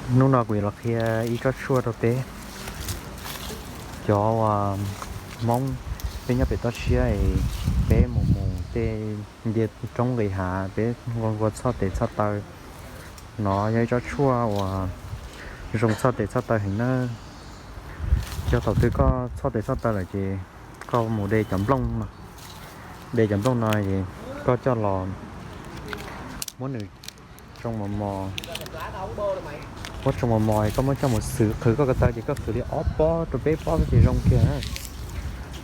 Hnub no kuv yuav los qhia ib tsob tshuaj rau peb cov uas Hmoob, peb nyob pem toj siab es peb mus mus tej nce roob nqis hav peb nqua nqua txhoj tes txhoj taw. No yog ib tsob tshuaj uas zoo txhoj tes txhoj taw heev na. Yog thaum twg koj txhoj tes txhoj taw lawm ces koj mus de cov nplooj no, de cov nplooj no es koj coj los muab nws tsoo mos mos, muab tsoo mos mos koj muab coj mus xwv qhwv koj ko taw ces koj qhwv li ob pob rau peb pob xwb ces zoo kiag.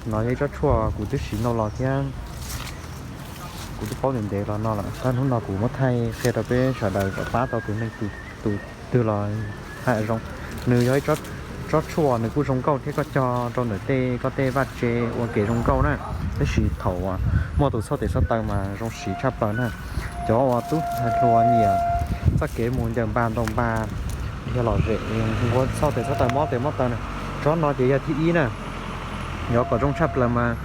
No yog ib tsob tshuaj kuv twb siv ntau los thiab kuv twb paub ntev ntev los no lawm, tab hnub no kuv muab thaij qhia rau peb sawv daws kom pab tau tus neeg tus twg los haj zoo. Nws yog ib tsob tshuaj nws kuj zoo nkauj thiab, koj cog rau ntawm tej koj tej vaj tse ua kev zoo nkauj na. Tab sis thaum muaj tus txhoj tes txhoj taw mas zoo siv tshaj plaws na. Cov uas tub hluas nyiam txoj kev mus ncaws npas ntaus npas dhia lom zem, nqua txhoj tes txhoj taw mob tes mob taw na, tsob no ces yog thib ib na. Yog kom zoo tshaj plaws mas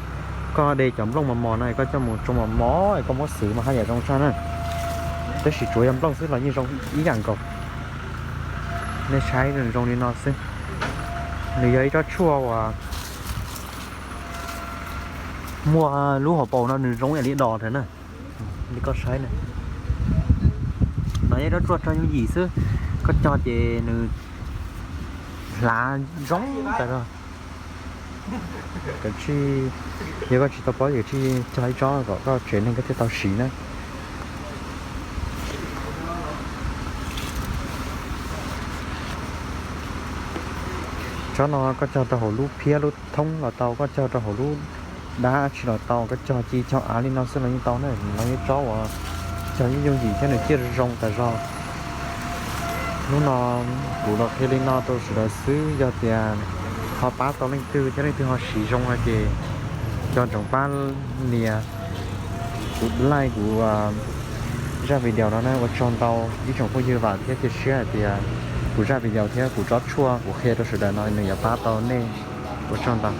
koj de cov nplooj mos mos no es koj coj mus tsoo mos mos es koj muab xwv mas haj yam zoo tshaj na. Tab sis tsuav yog nplooj xwb los yeej zoo ib yam nkaus. Nej saib zoo li no xwb. Nws yog ib tsob tshuaj uas muaj lub hauv paus no nws zoo ib yam li dos ntawd na. Li koj saib na, no yog ib tsob tshuaj tso yooj yim xwb, koj cog ces nws hlav zoo tas zog. Yog koj tsis tau paub ces tsij cog ib tsob kom koj tsev neeg koj thiaj tau siv na. Tsob no koj cog rau hauv lub phiab lub thoob los tau, koj cog rau hauv lub dab tsi los tau, koj cog ci cog av li no xwb los yeej tau na. No yog tsob uas cog yooj yooj yim thiab nws ciaj zoo tas zog. Hnub no kuv los qhia li no rau sawv daws xwb, yog tias ho pab tau leej twg thiab leej twg ho siv zoo no ces cov ntsoov pab nias kuv like kuv zaj video no na. Ua tsaug ntau ib tsoom phooj ywg, vam thiab cia siab hais tias kuv zaj video thiab kuv tsob tshuaj kuv qhia rau sawv daws no nws yuav pab tau nej. Ua tsaug ntau.